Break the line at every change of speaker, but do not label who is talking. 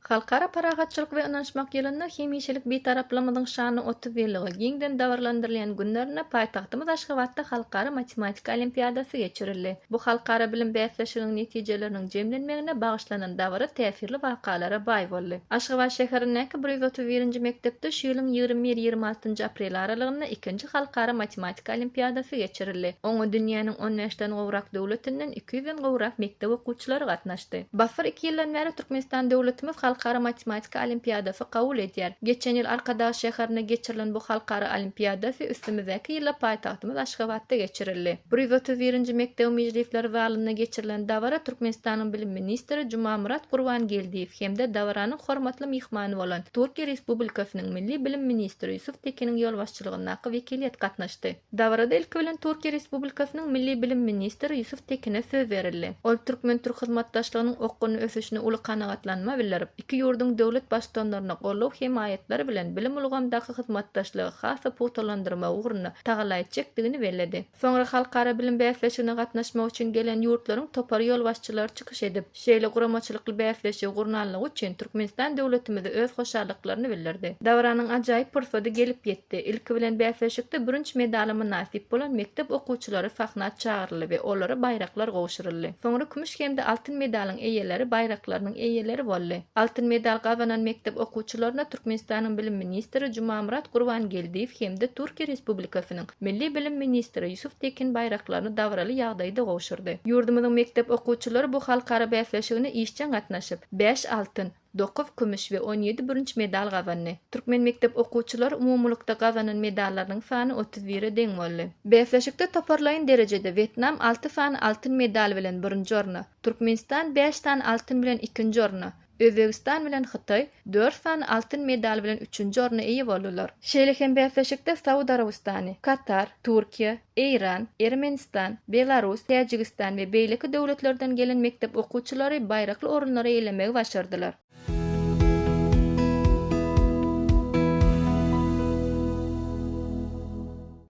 Halkara parahatçylyk we ynanyşmak ýylynda hemişelik Bitaraplygymyzyň şanly 30 ýyllygy giňden dabaralandyrylýan günlerinde paýtagtymyz Aşgabatda Halkara matematika olimpiadasy geçirildi. Bu halkara bilim bäsleşiginiň netijeleriniň jemlenmegine bagyşlanan dabara täsirli wakalara baý boldy. Aşgabat şäherindäki 131-nji mekdepde şu ýylyň 21-26 aprel aralygynda ikinji halkara matematika olimpiadasy geçirildi. Oňa dünýäniň on bäşden gowrak döwletinden 200-den gowrak mekdep okuwçylary gatnaşdy. Bassyr iki ýyldan bäri Türkmenistan döwletimiz Halkara matematika olimpiadasy kabul edýär. Geçen ýyl Arkadag şäherinde geçirilen bu halkara olimpiadasy üstümizdäki ýylda paýtagtymyz Aşgabatda geçirildi. 131-nji mekdebiň mejlisler zalynda geçirilen dabara Türkmenistanyň bilim ministri Jumamyrat Gurbangeldiýew hem-de dabaranyň hormatly myhmany bolan Türkiýe Respublikasynyň Milli bilim ministri Ýusuf Tekiniň ýolbaşçylygyndaky wekiliýet gatnaşdy. Dabarada ilki bilen Türkiýe Respublikasynyň Milli bilim ministri Ýusuf Tekine söz berildi. Ol türkmen-türk hyzmatdaşlygynyň okgunly ösüşine uly kanagatlanma bildirip, iki ýurduň döwlet Baştutanlaryna goldaw-hemaýatlary bilen bilim ulgamdaky hyzmatdaşlygy has-da pugtalandyrmagy ugrunda tagalla etjekdigini belledi. Soňra halkara bilim bäsleşigine gatnaşmak üçin gelen ýurtlaryň topary ýolbaşçylary çykyş edip, Şeýle guramaçylykly bäsleşigi gurnanlygy üçin Türkmenistan döwletimize öz hoşallyklaryny bildirdi. Dabaranyň ajaýyp pursady gelip ýetdi. Ilki bilen bäsleşikde bürünç medala mynasyp bolan mekdep okuwçylary sahna çagyryldy we olara baýraklar gowşuryldy. Soňra kümüş hem-de altyn medalyň eýeleri baýraklarynyň eýeleri boldy. Altyn medal gazanan mekdep okuwçylaryna Türkmenistanyň bilim ministri Jumamyrat Gurbangeldiýew hem-de Türkiýe Respublikasynyň Milli bilim ministri Ýusuf Tekin baýraklaryny dabaraly ýagdaýda gowşurdy. Ýurdumyzyň mekdep okuwçylary bu halkara bäsleşigine işjeň gatnaşyp, bäş altyn, dokuz kümüş we 17 bürünç medal gazandy. Türkmen mekdep okuwçylary umumylykda gazanan medallarynyň sany 31-e deň boldy. Bäsleşikde toparlaýyn derejede Wetnam alty sany altyn medal bilen birinji orna, Türkmenistan bäş sany altyn bilen ikinji orna, Özbegistan bilen Hytaý dört sany altyn medal bilen üçünji orna eýe boldular. Şeýle hem bäsleşikde Saud Arabystany, Katar, Türkiýe, Eýran, Ermenistan, Belarus, Täjigistan we beýleki döwletlerden gelen mekdep okuwçylary baýrakly orunlary eýelemegi başardylar.